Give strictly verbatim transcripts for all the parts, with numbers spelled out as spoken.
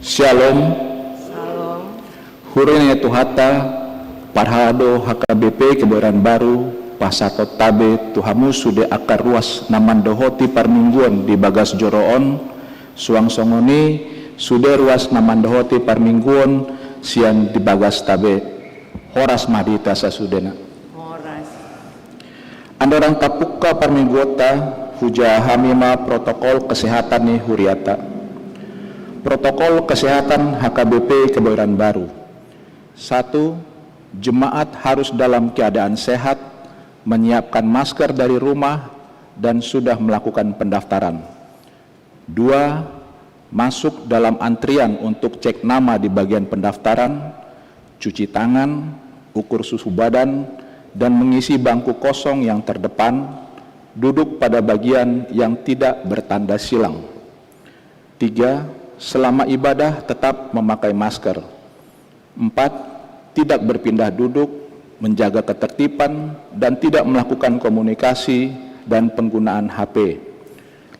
Syalom. Syalom. Huria ni Tuhanta, parhalado H K B P Kebayoran Baru, pasahatonta be tu hamu sude angka ruas na mandohoti parmingguon di bagas joro on, suang songon i sude ruas na mandohoti parmingguon sian di bagasta be. Horas ma di hita sasudena. Horas. Andorang tapungka parmingguonta, hujaha hami ma protokol kesehatan ni huriata. Protokol kesehatan H K B P Kebayoran Baru. Satu, jemaat harus dalam keadaan sehat, menyiapkan masker dari rumah, dan sudah melakukan pendaftaran. Dua, masuk dalam antrian untuk cek nama di bagian pendaftaran, cuci tangan, ukur suhu badan, dan mengisi bangku kosong yang terdepan, duduk pada bagian yang tidak bertanda silang. Tiga, selama ibadah tetap memakai masker. Empat, tidak berpindah duduk, menjaga ketertiban, dan tidak melakukan komunikasi dan penggunaan H P.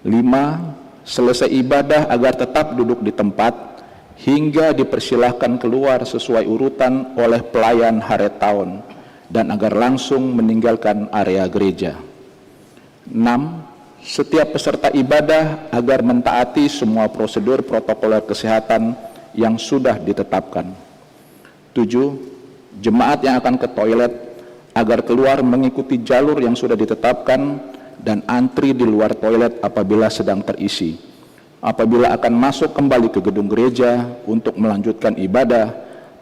Lima, selesai ibadah agar tetap duduk di tempat hingga dipersilahkan keluar sesuai urutan oleh pelayan haretaon dan agar langsung meninggalkan area gereja. Enam, setiap peserta ibadah agar mentaati semua prosedur protokoler kesehatan yang sudah ditetapkan. Tujuh, jemaat yang akan ke toilet agar keluar mengikuti jalur yang sudah ditetapkan dan antri di luar toilet apabila sedang terisi. Apabila akan masuk kembali ke gedung gereja untuk melanjutkan ibadah,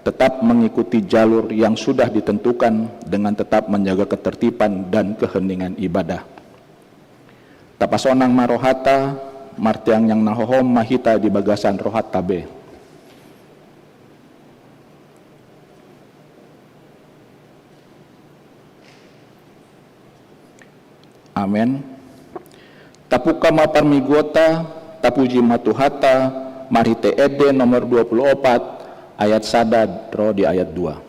tetap mengikuti jalur yang sudah ditentukan dengan tetap menjaga ketertiban dan keheningan ibadah. Tapasonang ma rohanta, martangiang na hohom ma hita di bagasan rohanta be. Amen. Tapungka ma parmingguonta, tapuji ma Tuhanta, marhite ende nomor dua puluh opat, ayat sada ro di ayat dua.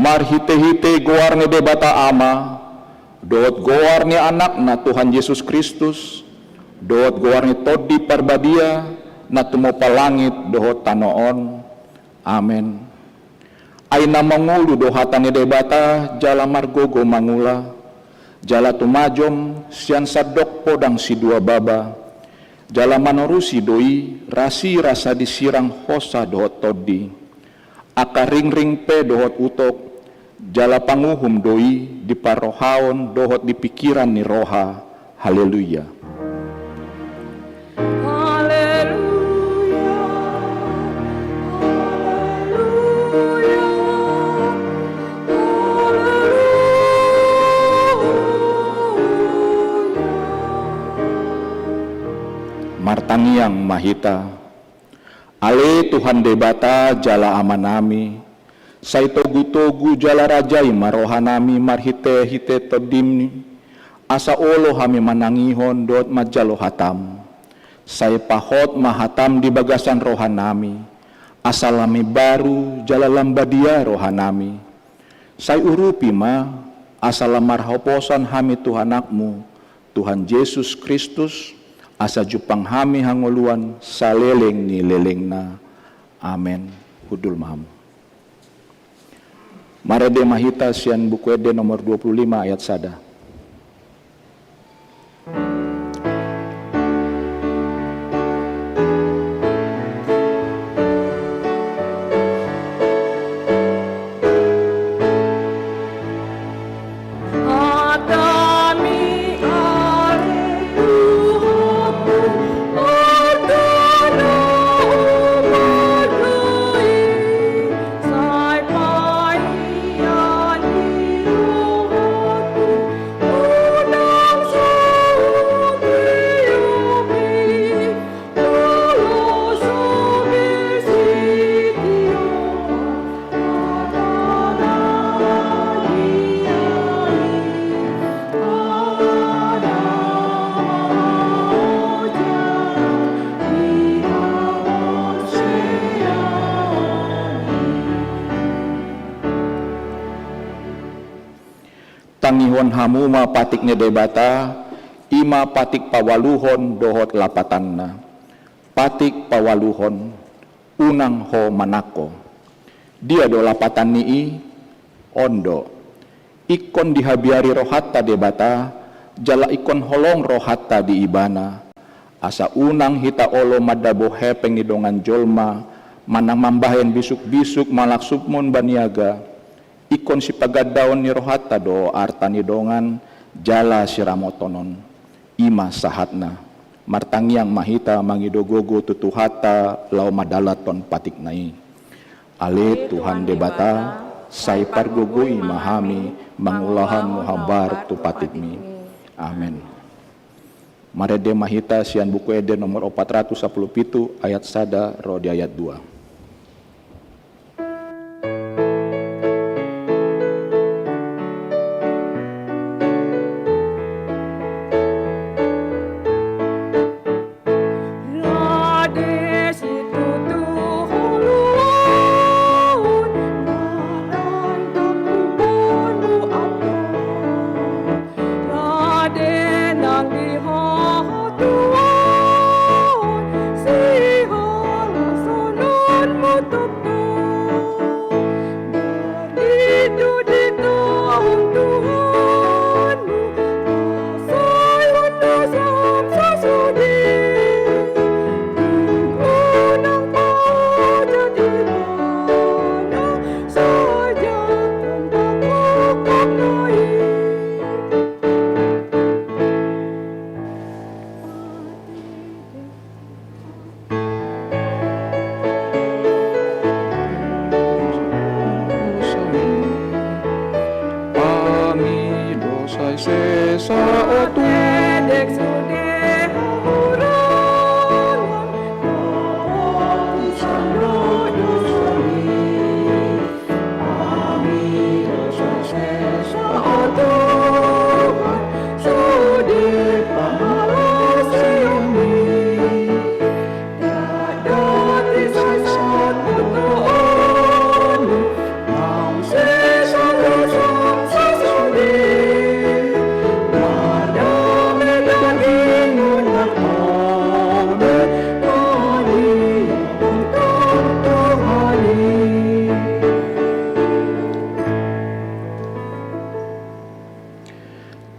Marhitehite goar ni Debata Ama, dohot goar ni Anakna Tuhan Jesus Kristus, dohot goar ni Tondi Parbadia, na tumompa langit dohot tano on. Amen. Ai na mangolu do hata ni Debata jala margogo mangula, jala tumajom sian sandok podang sidua baba, jala manorusi do i rasirasa disirang hosa dohot tondi. Angka ringring pe dohot utok, jala panguhum do i di parrohaon dohot di pingkiran ni roha. Haleluya. Haleluya. Haleluya. Haleluya. Martangiang ma hita. Ale Tuhan Debata jala Amanami, sai togutogu jala rajai ma rohanami marhitehite Tondim, Asa olo hami manangihon dohot manjalo hataM. Sai pahot ma hataM di bagasan rohanami, asa lam imbaru jala lam badia rohanami. Sai urupi ma, asa lam marhaposan hami tu AnakMu, Tuhan Jesus Kristus, asa jumpang hami hangoluan saleleng ni lelengna. Amen. Hundul ma hamu. Marende ma hita sian Buku Ende nomor dua puluh lima ayat sada. Tangihon hamu ma patik ni Debata, i ma patik paualuhon dohot lapatanna. Patik paualuhon, unang ho manangko. Dia do lapatan ni i? On do. Ingkon dihabiari rohanta Debata, jala ingkon holong rohanta di Ibana. Asa unang hita olo mandabo hepeng ni dongan jolma, manang mambahen bisukbisuk manang summun baniaga. Ingkon sipagandaon ni rohanta do arta ni dongan jala siramotonon. I ma sahatna. Martangiang ma hita mangido gogo tu Tuhanta laho madalanhon patikna i. Ale Tuhan Debata, sai pargogoi ma hami mangulahon muhambar tu patikmi. Amen. Marende ma hita sian Buku Ende nomor opat ratus sampulu pitu ayat sada ro di ayat dua.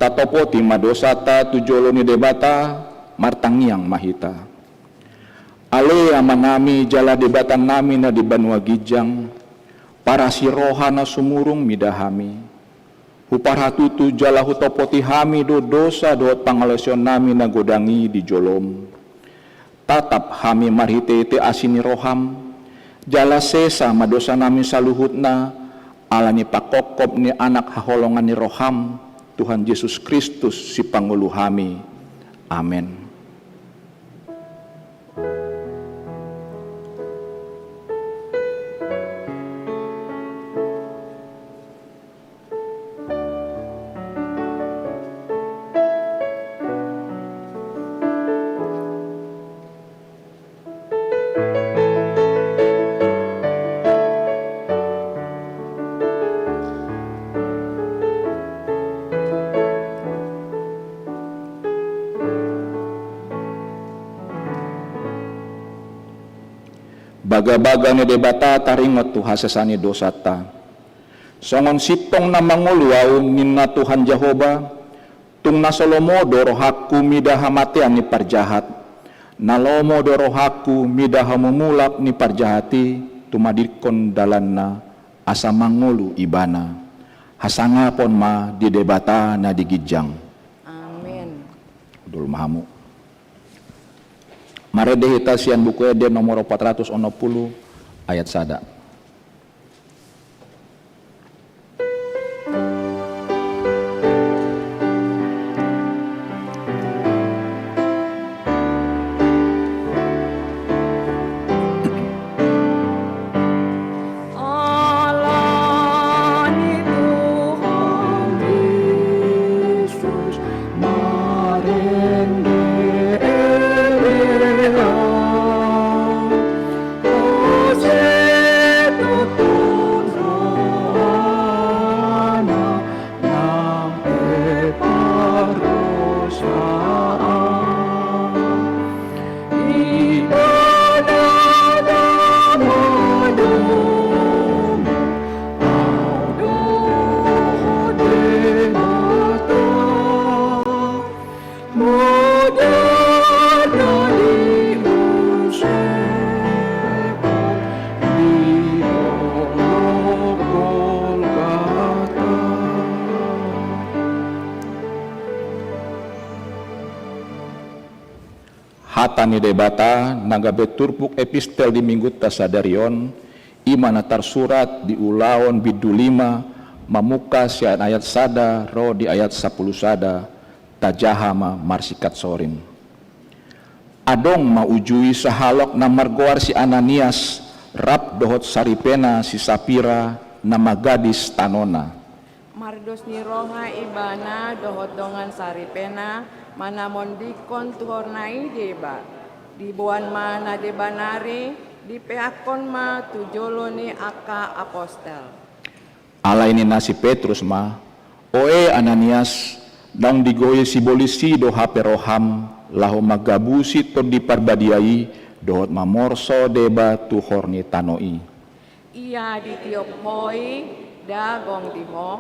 Tatopoti ma dosanta tu jolo ni Debata, martangiang ma hita. Ale Amanami jala Debatanami na di banua ginjang, parasi roha na sumurung mida hami. Huparhatutu jala hutopoti hami do dosa dohot pangalaosionnami na godang i di jolom. Tatap hami marhitehite asi ni roham, jala sesa ma dosanami saluhutna, ala ni pangkophop ni Anak haholongan ni roham, Tuhan Jesus Kristus, Sipangolu hami. Amen. Bagabaga ni Debata taringot tu hasesaan ni dosanta. Songon sintong na mangolu ahu, ninna Tuhan Jahowa, tung na so lomo do rohangku mida hamatean ni parjahat. Na lomo do rohangku mida hamumulak ni parjahat i, tumadingkon dalanna, asa mangolu ibana. Hasangapon ma di Debata na di ginjang. Amin. Hundul ma hamu. Marende hita sian Buku Ende nomor opat ratus onom pulu ayat sada. Ala ni Tuhan Jesus, marende ende au, ose tutung rohana nang pe pardosa au. Ibana na madomu au dohot Debata, modar na di ujung sepat di dolok Golgata. Hata ni Debata na gabe turpuk epistel di Minggunta sadari on, i ma na tarsurat di Ulaon bindu lima, mamungka sian ayat sada ro di ayat sampulu sada, tajaha ma marsingkat sorin. Adong ma uju i sahalak na margoar si Ananias, rap dohot saripena si Sapira, na magadis tanona. Mardos ni roha ibana dohot dongan saripena manamondingkon tuhorna i deba. Diboan ma na deba nari, dipeakkon ma tu jolo ni angka apostel. Alai ninna si Petrus ma, oe Ananias, naung digogoi sibolis i do hape roham, laho manggabusi Tondi Parbadia i, dohot mamorso deba tuhor ni tano i. Ia ditiop ho i, nda gong di ho,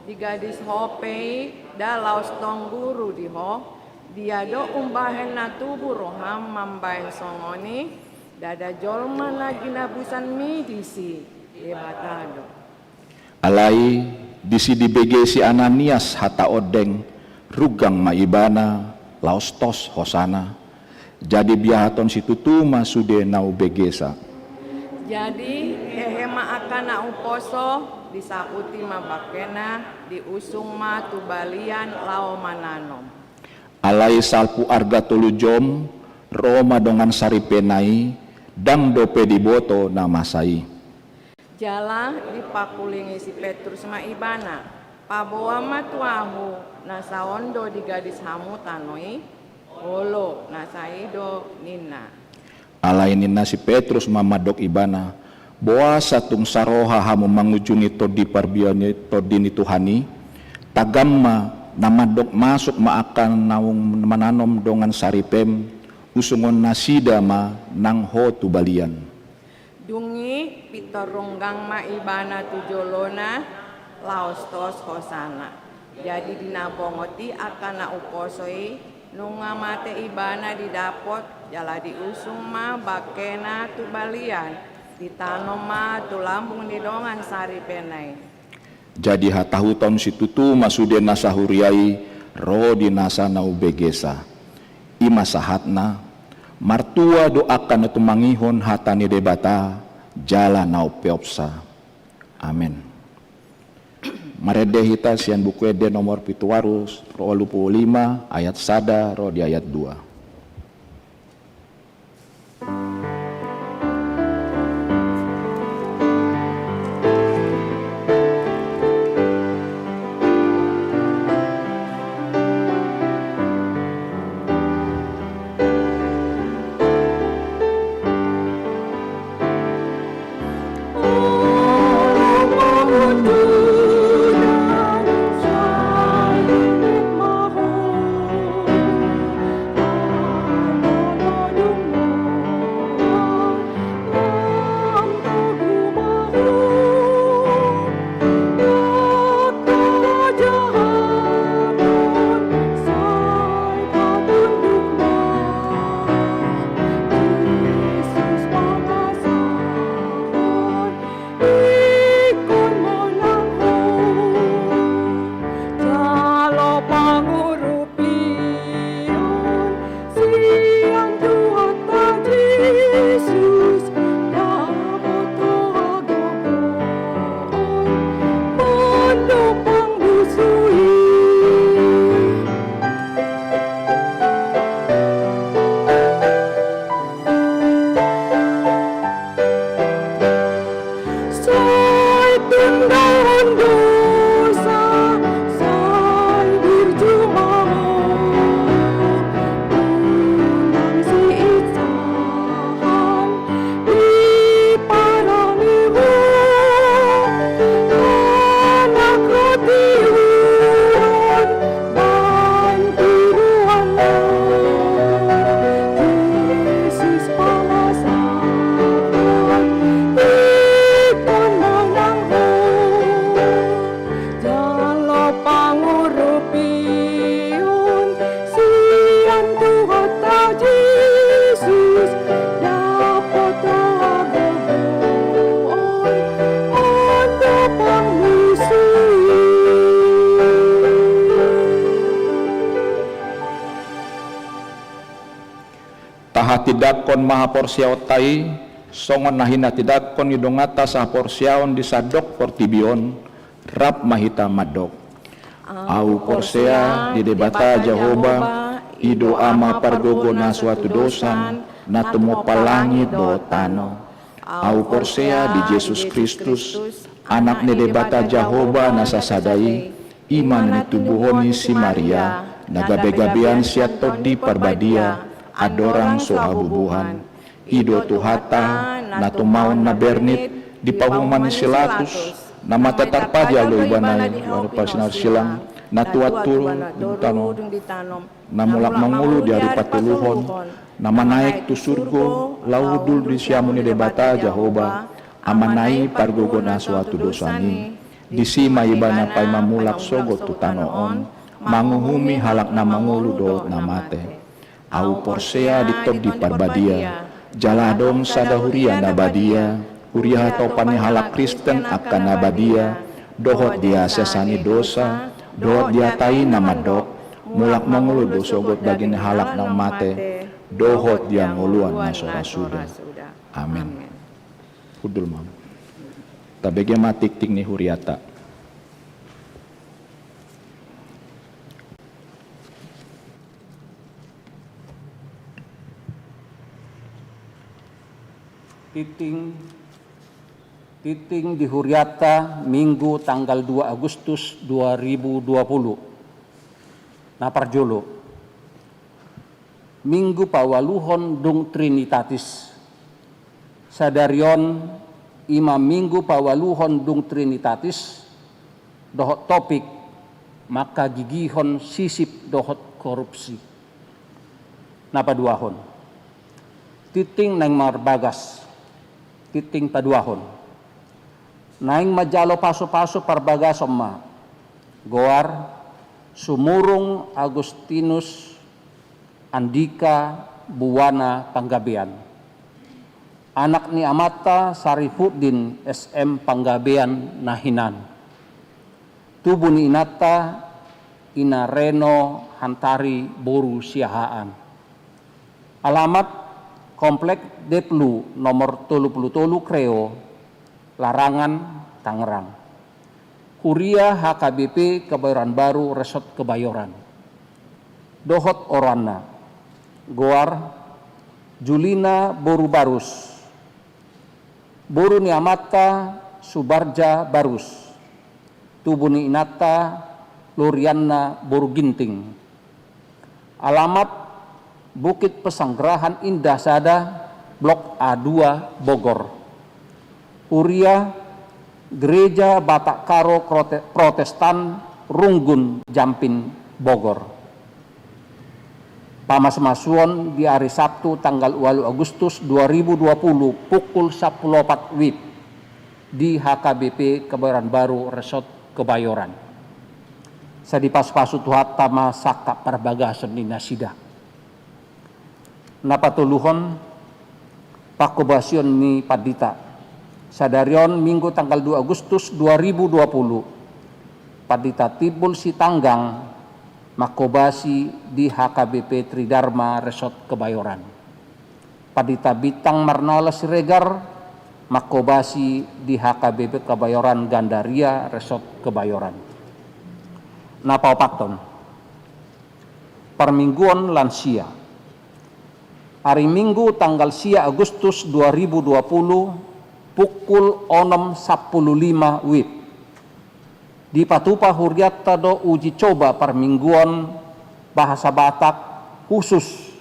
digadis ho pe i, nda laos tong guru di ho, dia do umbahen na tubu roham mambahen songon i, ndada jolma na ginabusanmi disi, Debata do. Alai, disi dibege si Ananias hata ondeng, runggang ma ibana, laos tos hosana. Jadi biahaton situtu ma sude na hubegesa. Jadi, hehe ma angka na umposo, disaputi ma bangkena, diusung ma tu balian laho mananom. Alai salpu arga tolu jom, ro ma dongan saripena i, ndang dope diboto na masa i. Jala dipakulingi si Petrus ma ibana, paboa ma tu ahu, nasa on do digadis hamu tano i, olo, nasa i do ninna. Alai ninna si Petrus ma mandok ibana, boasa tung saroha hamu mangujungi Tondi Parbadia ni Tondi ni Tuhan i, tagam ma na mandok masuk ma angka naung mananom dongan saripem, usungon nasida ma nang ho tu balian. Dung i pintor runggang ma ibana tu jolona, laos tos hosana. Jadi di na bongot i angka na umposo i, nunga mate ibana didapot, jala diusung ma bangkena tu balian, ditanom ma tu lambung ni dongan saripena i. Jadi hatahuton situtu ma sude nasa huria i ro di nasa na hubegesa. I ma sahatna, martua do angka na tumangihon hata ni Debata, jala na umpeopsa. Amen. Marende hita sian Buku Ende nomor pitu ratus tolu pulu lima, ayat sada ro di ayat dua. Tindangkon ma haporseaonta i, songon na hinatindangkon ni donganta sahaporseaon di sandok portibi on, rap ma hita mandok. Ahu porsea di Debata Jahowa, i do Ama pargogo na so hatudosan, na tumompa langit dohot tano. Ahu porsea di Jesus Kristus, Anak ni Debata Jahowa na sasada i, i ma na nitubuhon ni si Maria, na gabegabean sian Tondi Parbadia, andorang so habubuhan. I do Tuhanta, na tumaon na bernit, di pahuman ni si Latus, na mate tarpajal do ibana i, lalu pasinarsilang, na tuat turun di tano, na mulak mangolu di ari patoluhon, na manaek tu surgo, laho hundul di siamun ni Debata Jahowa, Amana i pargogo na so hatudosan i, disi ma ibana paima mulak sogot tu tano on, manguhumi halak na mangolu dohot na mate. Ahu porsea di Tondi Parbadia, jala adong sada huria na badia, huria hatopan ni halak Kristen angka na badia, dohot di hasesaan ni dosa, dohot di hata i na mandok, mulak mangolu do sogot bagi ni halak na mate, dohot di hangoluan na so ra suda. Amen. Hundul ma. Tabege ma tingting ni huriata. Tingting, tingting di huriata Minggu tanggal dua Agustus dua ribu dua puluh. Na parjolo. Minggu paualuhon dung Trinitatis. Sadari on i ma Minggu paualuhon dung Trinitatis, dohot topik mangkagigihon sisip dohot korupsi. Na paduahon. Tingting naeng marbagas. Tingting paduahon. Naeng manjalo pasupasu parbagason ma. Goar, Sumurung Agustinus Andika Buwana Panggabean. Anak ni amanta Sarifuddin S M Panggabean na hinan. Tubu ni inanta Ina Reno Hantari boru Siahaan. Alamat Komplek Deplu nomor tolu pulu tolu Kreo, Larangan, Tangerang. Huria H K B P Kebayoran Baru Resort Kebayoran. Dohot oroanna. Goar, Julina boru Barus. Boru ni amanta Subarja Barus. Tubu ni inanta Lorianna boru Ginting. Alamat Bukit Pesanggerahan Indah Sada, Blok A dua, Bogor. Huria Gereja Batak Karo Prote-, Protestan Runggun Jampin, Bogor. Pamasumasuon di ari Sabtu tanggal ualu Agustus dua ribu dua puluh pukul sampulu opat wib di H K B P Kebayoran Baru Resort Kebayoran. Sai dipasupasu Tuhanta ma sangkap parbagason ni nasida. Na patoluhon, pangkobasion ni pandita. Sadari on Minggu tanggal dua Agustus dua ribu dua puluh, Pandita Timbul Sitanggang mangkobasi di H K B P Tridharma Resort Kebayoran. Pandita Bintang Marnala Siregar mangkobasi di H K B P Kebayoran Gandaria Resort Kebayoran. Na paopathon. Parmingguon lansia. Ari Minggu tanggal sia Agustus dua ribu dua puluh pukul onom sampulu lima wib. Dipatupa hurianta do uji coba parmingguon bahasa Batak khusus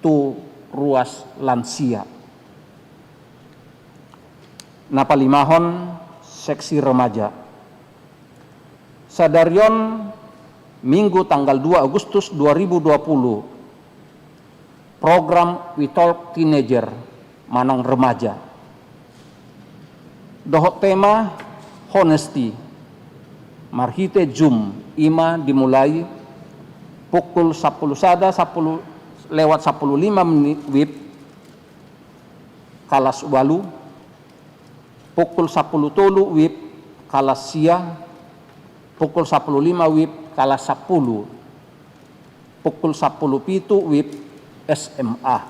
tu ruas lansia. Na palimahon, seksi remaja. Sadari on Minggu tanggal dua Agustus dua ribu dua puluh, program We Talk Teenager manang remaja. Dohot tema honesty marhite Zoom, i ma dimulai pukul sampulu sada, sampulu lewat sampulu lima menit wib kalas ualu, pukul sampulu tolu wib kalas sia, pukul sampulu lima wib kalas sampulu, pukul sampulu pitu wib S M A.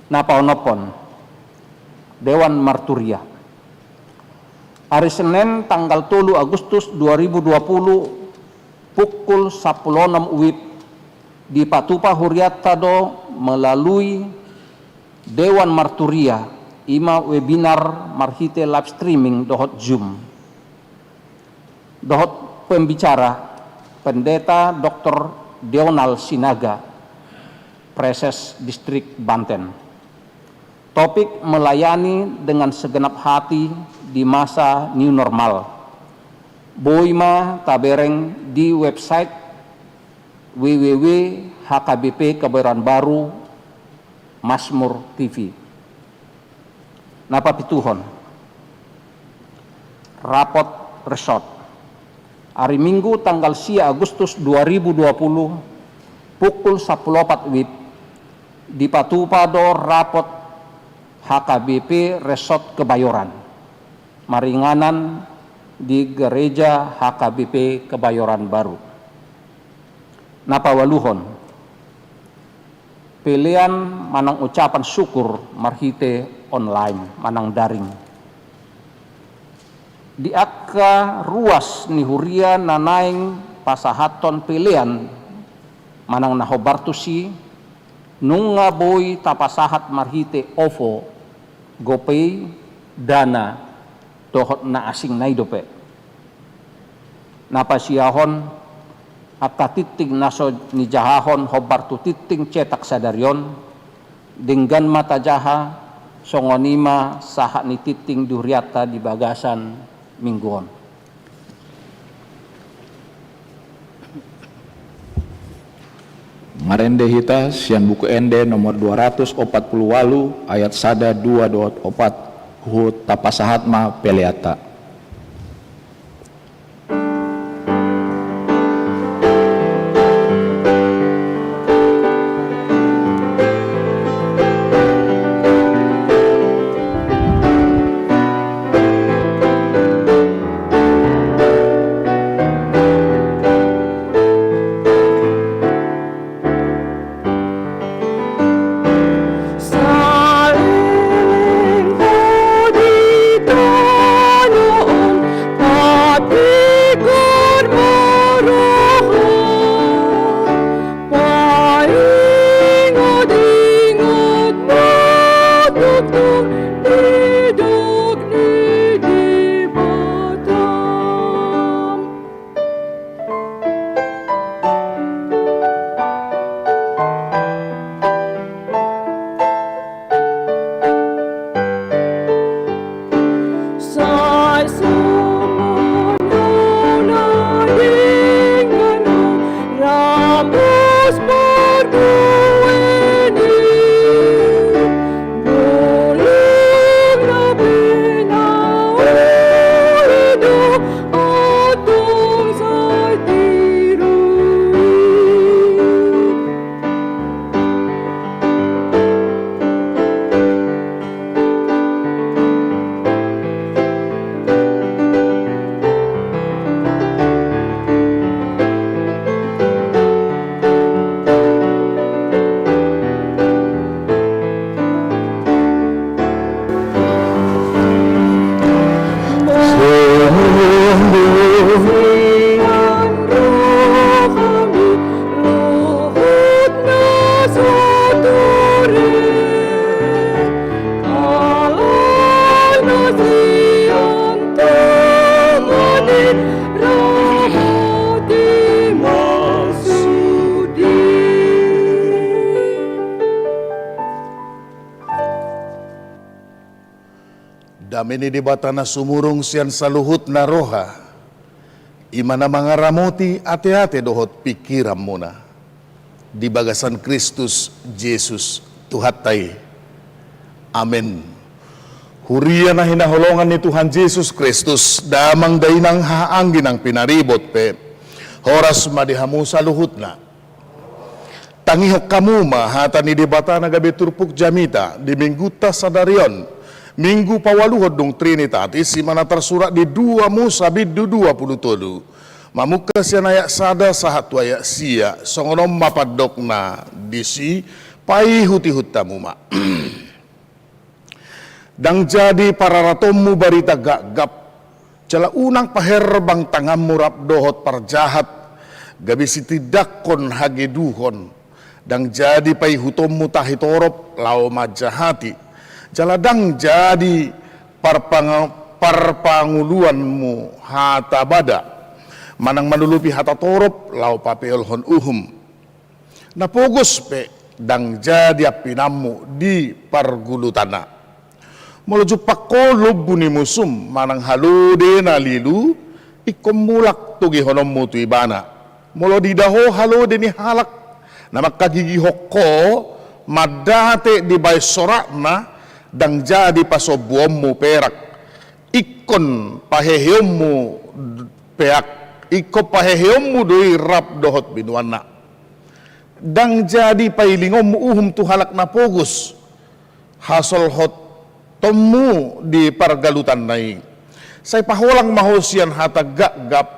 Na paonomhon, Dewan Marturia. Ari Senin tanggal tolu Agustus dua ribu dua puluh pukul sampulu onom wib dipatupa hurianta do melalui Dewan Marturia, i ma webinar marhite live streaming dohot Zoom. Dohot pembicara, Pendeta Doktor Deonal Sinaga, Praeses Distrik Banten. Topik melayani dengan segenap hati di masa new normal. Boi ma tabereng di website www H K B P Kebayoran Baru Mazmur T V. Na papituhon, rapot resort. Ari Minggu tanggal sia Agustus dua ribu dua puluh pukul sampulu opat wib dipatupa do rapot H K B P Resort Kebayoran maringanan di Gereja H K B P Kebayoran Baru. Na paualuhon, pelean manang ucapan syukur marhite online manang daring. Di angka ruas ni huria na naeng pasahathon pelean manang na hombar tusi, nunga boi tapasahat marhite OVO, GoPay, Dana, dohot na asing nai dope. Na pasiahon, angka tingting na so nijahahon hombar tu tingting cetak sadari on, denggan ma tajaha, songon i ma sahat ni tingting di hurianta di bagasan Minggu on. Marende hita sian Buku Ende nomor dua ratus opat pulu ualu, ayat sada, dua dohot opat, huhut tapasahat ma peleanta. Saleleng ho di tano on, patikor ma roha. Paingot-ingot ma tongtong didok ni Debatam. Sai songon na denggan rambus parbueni, bulung na pinauli do antong sai tiru i. Dame ni Debata na sumurung sian saluhutna roha, i ma na mangaramoti ateate dohot pingkiranmuna di bagasan Kristus Jesus Tuhanta i. Amen. Huria na hinaholongan ni Tuhan Jesus Kristus, damang dainang hahaanggi nang pinaribot pe, horas ma di hamu saluhutna. Tangihon hamu ma hata ni Debata na gabe turpuk jamita di Minggunta sadari on, Minggu paualuhon dung Trinitatis, i ma na tarsurat di dua Musa bindu dua pulu tolu. Mamungka sian ayat sada sahat tu ayat sia, songon on ma pandokna disi, paihut-ihut hamu ma. Ndang jadi pararatonmu barita gapgap, jala unang paherbang tanganmu rap dohot parjahat, gabe sitindangkon hageduhon. Ndang jadi paihutonmu tahi torop laho manjahati, jala ndang jadi parpang-, parpanguluanmu hata bada, manang manolopi hata torop laho papeolhon uhum. Na pogos pe ndang jadi ampinanmu di pargulutanna. Molo jumpang ho lombu ni musum manang halode na lilu, ingkon mulak togihononmu tu ibana. Molo diida ho halode ni halak na mangkagigihon ho mandate dibahen sorakna, ndang jadi pasombuonmu perak, ingkon paheheonmu peak, ingkon paheheonmu do i rap dohot binuanna. Ndang jadi pailingonmu uhum tu halak na pogos hasolhotonmu di pargalutanna i. Sai paholang ma ho sian hata gapgap,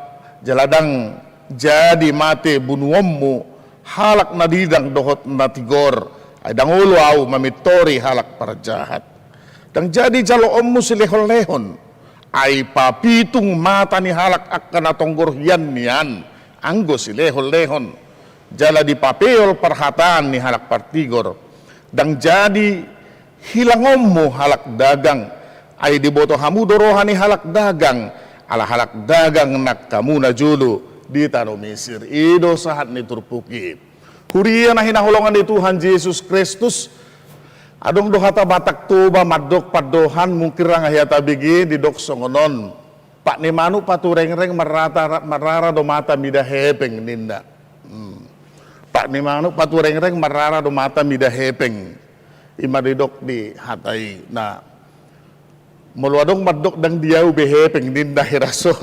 jala ndang jadi mate bunuonmu halak na didang dohot na tigor, ai ndang olo ahu mamintori halak parjahat. Ndang jadi jaloonmu silehonlehon, ai papitung mata ni halak angka na tonggor hian nian, anggo silehonlehon, jala dipapeol parhataan ni halak partigor. Ndang jadi hilangonmu halak dagang, ai diboto hamu do roha ni halak dagang, ala halak dagang nang hamu najolo di tano Misir. I do sahat ni turpuk i. Huria na hinaholongan ni Tuhan Jesus Kristus, adong do hata Batak Toba mandok pandohan, mungkin ndang hea tabege, didok songon on: Pak ni manuk paturengreng marrata, marrara do mata mida hepeng, ninna. Hmm. Pak ni manuk paturengreng marrara do mata mida hepeng. I ma didok di hata i. Nah, molo adong mandok ndang di ahu be hepeng, ninna hira so.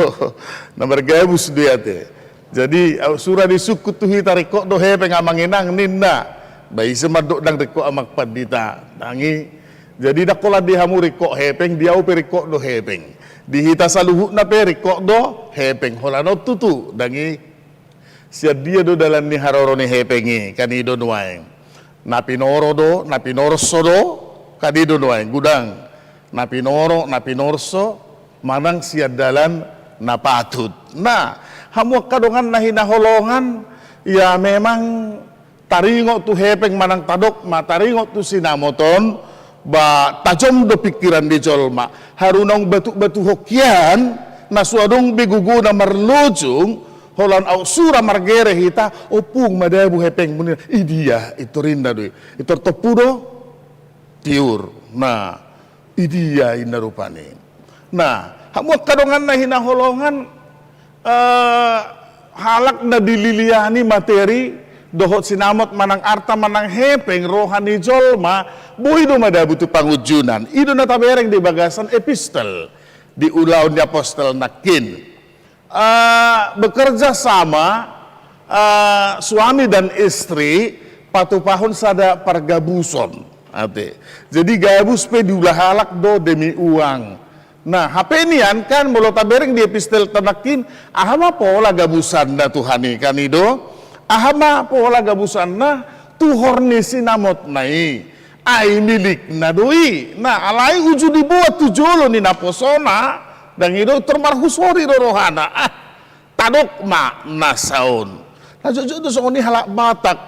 Na margabus do i ate. Jadi, aut sura disungkun tu hita, ringkot do hepeng amang inang, ninna. Ba ise mandok ndang ringkot amang pandita? Ndang i. Jadi, ndang holan di hamu ringkot hepeng, di ahu pe ringkot do hepeng. Di hita saluhutna pe ringkot do hepeng. Holan on tutu, ndang i. Sian dia do dalan ni haroro ni hepeng i, kan i do nuaeng. Na pinoro do, na pinorso do, kan i do nuaeng. Godang na pinoro, na pinorso, manang sian dalan na patut. Nah, hamu angka dongan na hinaholongan, ya memang taringot tu hepeng manang tadok ma taringot tu sinamot on, ba tajom do pingkiran ni jolma. Haru naung batuk-batuk ho hian, na so adong be gogona marlojong, holan aut sura margere hita, ompung madabu hepengmu, ninna. Idia, pintor ninna do i. Pintor tompu do? Tiur. Nah, idia ninna rupani. Nah, hamu angka dongan na hinaholongan, eh, halak na dililiani materi dohot sinamot manang arta manang hepeng roha ni jolma, boi do madabu tu pangunjunan. I do na tabereng di bagasan epistel di Ulaon ni Apostel nangkin. Eh, bekerja sama, eh, suami dan istri patupahon sada pargabuson. Ate. Jadi gabus pe diula halak do demi uang. Nah, hape nian kan, molo tabereng di epistel ta nangkin, aha ma pola gabusanna Tuhan i, kan i do? Aha ma pola gabusanna? Tuhor ni sinamotna i, ai milikna do i. Nah, alai uju diboan tu jolo ni naposona, ndang i do, pintor marhusori do rohana. Ah, tadok ma nasa on. Nah, jotjot do songon i halak Batak,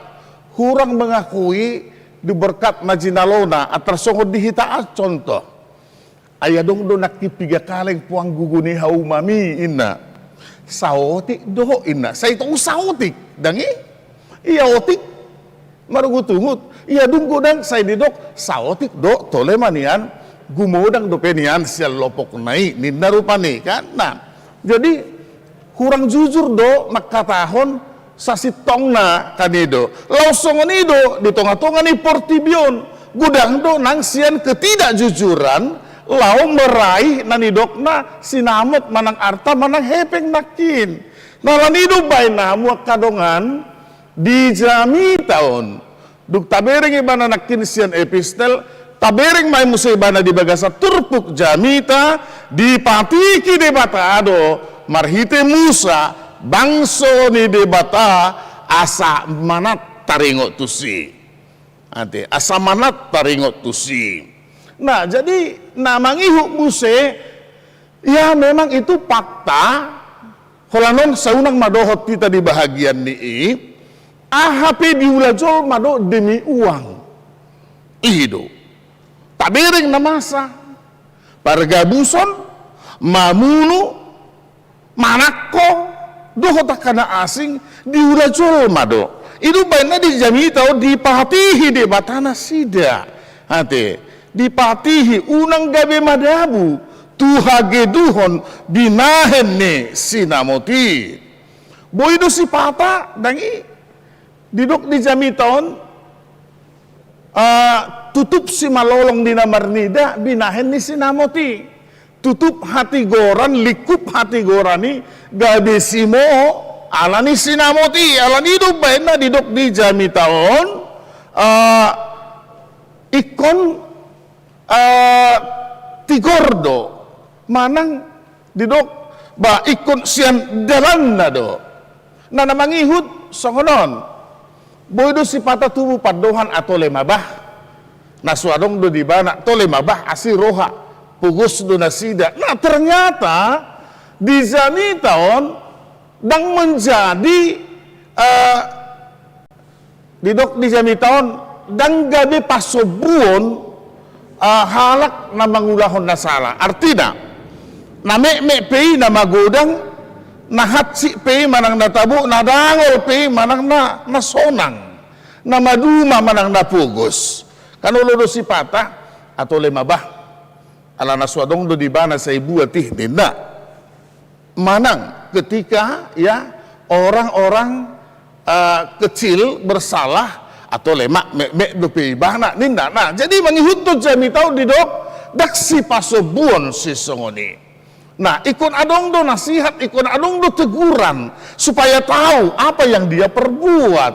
hurang mengakui di berkat na jinalona, antar songon di hita an contoh. Ai adong do nangkin piga kaleng puang gogo ni haumami, inna. Saotik do, inna. Sai tong saotik, ndang i? Ia otik marugutungut. Ia dung godang sai didok saotik do, tole ma nian, gumodang dope nian sian lopokna i, ninna rupani kan. Nah, jadi hurang jujur do mangkatahon sasintongna, kan i do. Laos songon i do di tongatonga ni portibi on, godang do nang sian ketidakjujuran laho meraih na nidokna sinamot manang arta manang hepeng nangkin. Nah, alani i do umbahen hamu angka dongan di jamita on, dung tabereng ibana nangkin sian epistel, tabereng ma i muse ibana di bagasan turpuk jamita, dipatiki Debata do marhite Musa, bangso ni Debata, asa manat taringot tusi. Ate, asa manat taringot tusi. Nah, jadi na mangihut muse, ya memang itu fakta, holan on sai unang ma dohot hita di bahagian ni i, aha pe diula jolma do demi uang. I do. Tabereng na masa, pargabuson, mamunu, manangko, dohot angka na asing, diula jolma do. I do umbahen na di jamita on dipatihi Debata nasida. Ate, dipatihi unang gabe madabu tu hageduhon binahen ni sinamot i. Boi do sipata, ndang i, didok di jamita on, ah, tutup simalolong di na marnida binahen ni sinamot i. Tutup hatigoran, lingkup hatigoran i gabe simoot ala ni sinamot i. Alani i do umbahen na didok di jamita on, ah, ingkon, ah, tigor do manang didok, ba, ingkon sian dalanna do. Nah, na mangihut songon on. Boi do sipata tubu pandohan, atau le ma bah. Na so adong do di ibana, tole ma bah, asi roha, pogos do nasida. Nah, ternyata di jamita on ndang menjadi, eh, didok di jamita on, ndang gabe pasombuon, eh, halak na mangulahon na sala. Artina, na metmet pe i na magodang, na hansit pe i manang na tabo, na dangol pe i manang na, na sonang, na maduma manang na pogos. Kan olo do sipata, atau le ma bah. Ala na so adong do di ibana sai buat i, ninna. Manang ketika, ya, orang-orang, eh, kecil bersalah, atau le ma, metmet dope ibana, ninna. Nah, jadi mangihuthon jamita on didok, ndang sipasombuon sisongon i. Nah, ingkon adong do nasihat, ingkon adong do teguran, supaya tahu apa yang dia perbuat.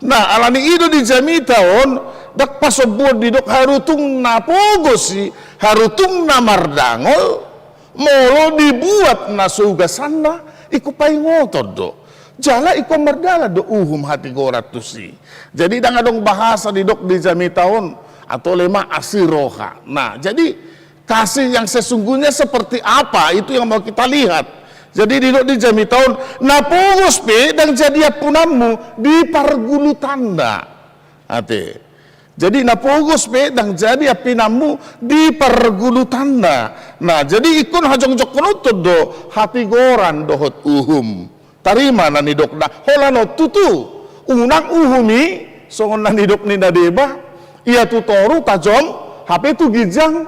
Nah, alani i do di jamita on, ndang pasombuon didok, haru tung na pogos i, haru tung na mardangol, molo dibuat na so ugasanna, ingkon paingoton do. Jala ingkon mardalan do uhum hatigoran tusi. Jadi ndang adong bahasa didok di jamita on, atau le ma asi roha. Nah, jadi kasih yang sesungguhnya seperti apa, itu yang mau kita lihat. Jadi didok di jamita on, na pogos pe ndang jadi ampunanmu di pargulutanna. Ate. Jadi na pogos pe ndang jadi ampunanmu di pargulutanna. Nah, jadi ingkon hajongjongkononton do hatigoran dohot uhum. Tarima na nidokna, holan on tutu. Unang uhum i, songon na nidok ni na deba, ia tu toru tajom, hape tu ginjang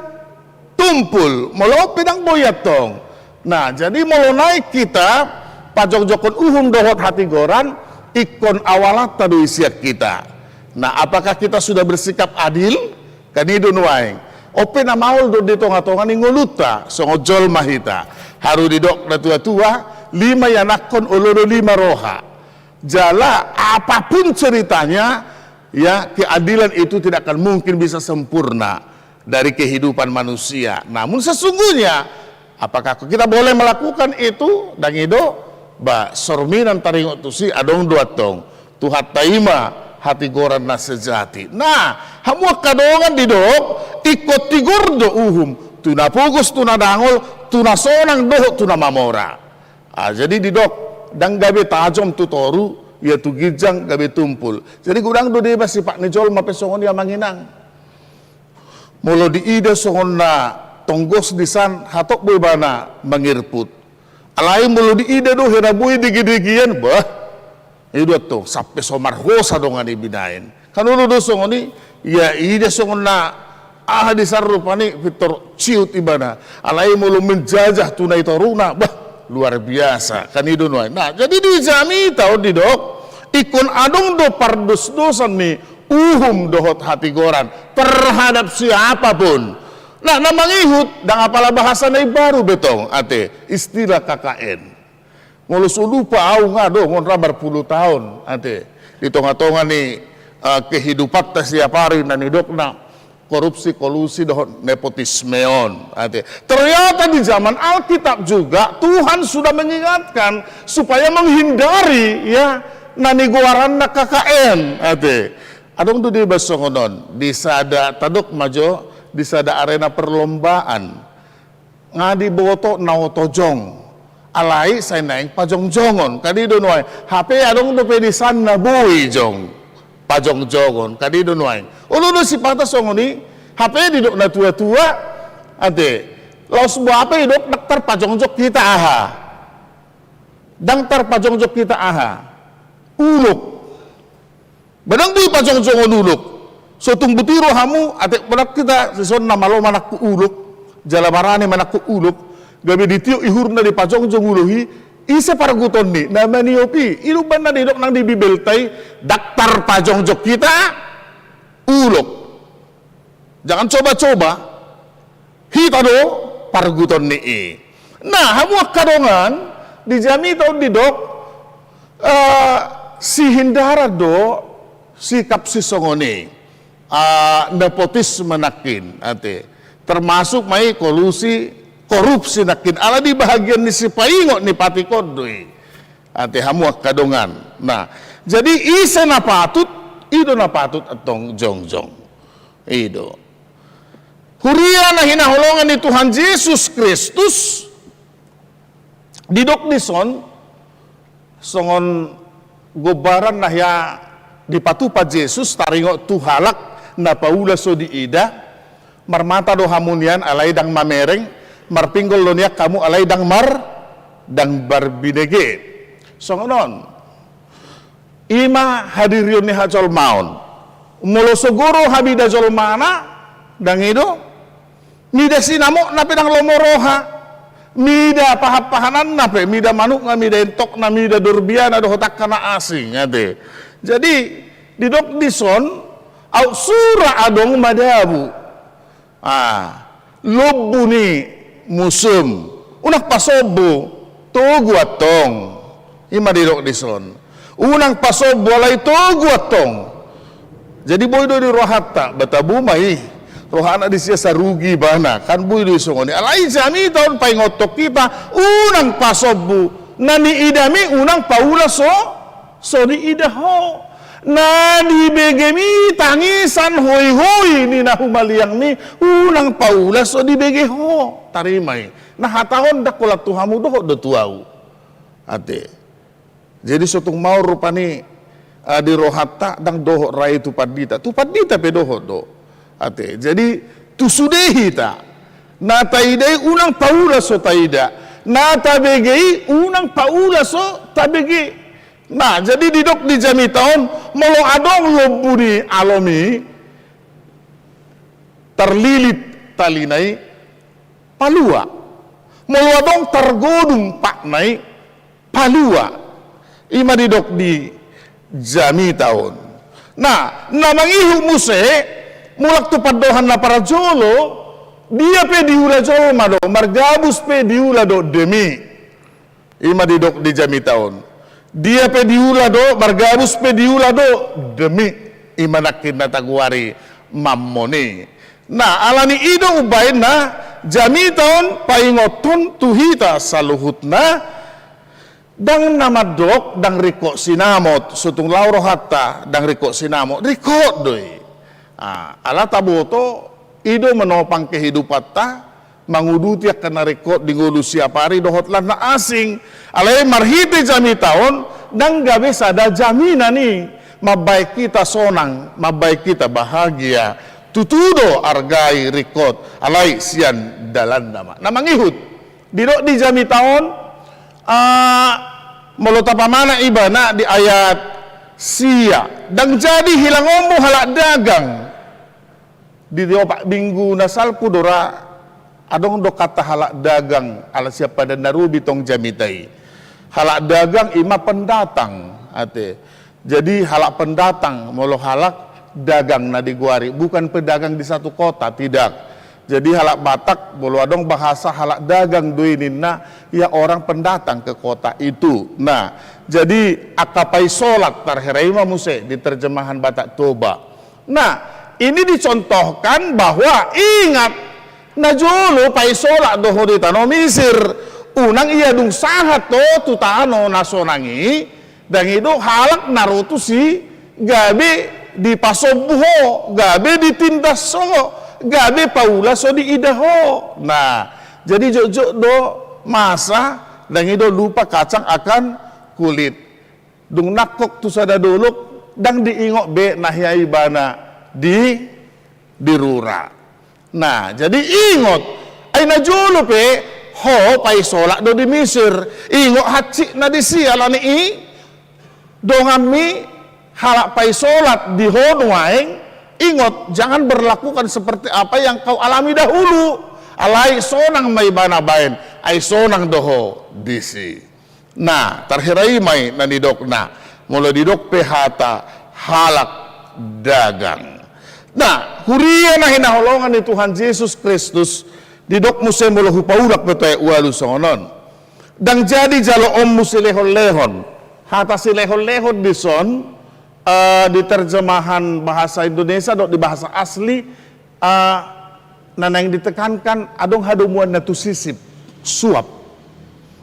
tumpul. Molo on pe ndang boi antong. Nah, jadi molo naeng hita pajongjongkon uhum dohot hatigoran, ingkon awalanta do i sian hita. Nah, apakah kita sudah bersikap adil? Kan i do nuaeng. On pe na maol do di tongatonga ni ngolunta, songon jolma hita. Haru didok natuatua, lima ianakhon olo do lima roha. Jala apapun ceritanya, ya, keadilan itu tidak akan mungkin bisa sempurna dari kehidupan manusia. Namun sesungguhnya, apakah kita boleh melakukan itu? Ndang i do, ba, sorminan taringot tusi adong do antong. Tuhanta i ma hatigoran na sejati. Nah, hamu angka dongan didok, ingkon tigor do uhum, tu na pogos, tu na dangol, tu na sonang dohot tu na mamora. Ah, jadi didok, ndang gabe tajom tu toru, ia tu ginjang gabe tumpul. Jadi godang do deba sipat ni jolma pe songon i, amang inang. Molo diida songon na tonggos disan, hatop do ibana mangirput. Alai molo diida do hena boi degedegean, bah. I do antong, sampe so marhosa dongan i binaen. Kan olo do songon i, ia ida songon na aha disan rupani, pintor ciut ibana. Alai molo menjajah tu na i toruna, bah, luar biasa. Kan i do nuaeng. Nah, jadi di jamita on didok, ingkon adong do pardosdosan ni uhum dohot hatigoran terhadap siapapun. Nah, na mangihut, ndang apala bahasa na imbaru be tong, ate, istilah K K N. Molo so lupa au nga do, ngon ra marpulu taon, ate. Di tongatonga ni, eh, kehidupanta siap ari na nidokna korupsi, kolusi, dohot nepotisme on, ate. Ternyata di zaman Alkitab juga Tuhan sudah mengingatkan supaya menghindari, ya, na nigoaranna K K N, ate. Adong do deba songon on, di sada, tadok ma jo, di sada arena perlombaan. Nga diboto na oto jong. Alai sai naeng pajongjongon. Kan i do nuaeng. Hape adong dope di san na boi jong pajongjongon. Kan i do nuaeng. Olo do sipata songon i. Hape didok na tuatua. Ate. Laos boha pe didok ndang tarpajongjong hita aha. Ndang tarpajongjong hita aha. Ulok. Ba ndang boi pajongjongon ulok. So tung butiro hamu, ate manang hita, sison na malo manangkok ulok, jala barani manangkok ulok, gabe ditiop ihurna dipajongjong ulok i, ise pargutonna i, na maniop i, i do umbahen na didok nang di Bibelta i, ndang tarpajongjong hita, ulok. Jangan coba-coba. Hita do pargutonna i. Nah, hamu angka dongan, di jamita on didok, eh, sihindaran do sikap sisongon i. Ah, nepotisme nangkin, ate. Termasuk ma i kolusi, korupsi nangkin. Ala di bahagian ni sipaingot ni patik on do i. Ate hamu angka dongan. Nah, jadi ise na patut, i do na patut antong jongjong. I do. Huria na hinaholongan ni Tuhan Jesus Kristus, didok dison, songon gombaran na hea dipatupa Jesus, taringot tu halak na paula so diida, marmata do hamu nian alai ndang mamereng, marpinggol do nian hamu alai ndang mar-, ndang marbinege. Songon on. I ma hadirion ni hajolmaon. Molo sogo ro habida jolmana, ndang i do. Mida sinamotna pe ndang lomo roha. Mida pahanpahananna pe, mida manukna, mida entokna, mida dorbiana dohot angka na asing, ate. Jadi, didok dison, aut sura adong madabu. Ah, lombu ni musum. Unang pasombu, togu antong. I ma didok dison. Unang pasombu alai togu antong. Jadi boi do di rohanta, ba tabo ma i. Rohana disi asa rugi ibana, kan boi do i songon i. Alai jamita on paingothon hita, unang pasombu. Na niidami unang paula so so diida ho. Na dibegemi tangisan hoihoi ni na humaliangmi, unang paula so dibege ho. Tarima i. Na hata on ndang holan tu hamu, dohot do tu ahu. Ate. Jadi so tung maol rupani, ah, di rohanta, ndang dohot ra i tu pandita. Tu pandita pe dohot do. Ate. Jadi tu sude hita. Na taida i unang paula so taida. Na tabege i unang paula so tabege. Nah, jadi didok di jamita on, molo adong lombu ni alomi, tarlilit talina i, palua. Molo adong targodung patna i, palua. I ma didok di jamita on. Nah, na mangihut muse, mulak tu pandohan na parjolo, dia pe diula jolma do, margabus pe diula do demi. I ma didok di jamita on. Dia pe diula do, margabus pe diula do, demi. I ma nangkin na tagoari mammon i. Nah, alani i do umbahen na jamita on paingothon tu hita saluhutna, ndang na mandok, ndang ringkot sinamot, so tung laho rohanta, ndang ringkot sinamot, ringkot do i. Ah, ala taboto, i do menopang kehidupanta, manguduti angka na ringkot di ngolu siapari dohot lan na asing. Alai marhite jamita on, ndang gabe sada jaminan i, mambahen hita sonang, mambahen hita bahagia. Tutu do arga i ringkot, alai sian dalanna ma. Na mangihut, didok di jamita on, ah, molo tapamana ibana di ayat sia, ndang jadi hilangonmu halak dagang. Di, di opat minggu na salpu do ra, adong do hata halak dagang, ala sian Padan na Robi tong jamita i. Halak dagang i ma pendatang, ate. Jadi halak pendatang, molo halak dagang na digoari, bukan pedagang di satu kota, tidak. Jadi halak Batak, molo adong bahasa halak dagang do i ninna, ya orang pendatang ke kota itu. Nah, jadi angka paisolat tarhera i ma muse di terjemahan Batak Toba. Nah, ini dicontohkan bahwa ingat, najolo paisolat do ho di tano Misir, unang ia dung sahat ho tu tano na sonang i, ndang i do halak na ro tusi gabe dipasombu ho, gabe ditindas ho, gabe paula so diida ho. Nah, jadi jotjot do masa, ndang i do lupa kacang akan kulit. Dung nangkok tu sada dolok, ndang diingot be na hea ibana di, di rura. Nah, jadi ingot, ai na jolo pe ho paisolat do di Misir. Ingot hansit na disi, alani i donganmi halak paisolat di ho nuaeng, ingot, jangan berlakukan seperti apa yang kau alami dahulu. Alai sonang ma ibana baen, ai sonang do ho disi. Nah, tarhira i ma i na nidokna, molo didok pe hata halak dagang. Nah, huria na hinaholongan ni Tuhan Jesus Kristus, didok muse molo hupaulak pe tu ayat ualu songon on. Ndang jadi jaloonmu silehonlehon. Hata silehonlehon dison, eh, di terjemahan bahasa Indonesia dohot di bahasa asli, eh, na naeng ditekankan adong hadomuanna tu sisip, suap.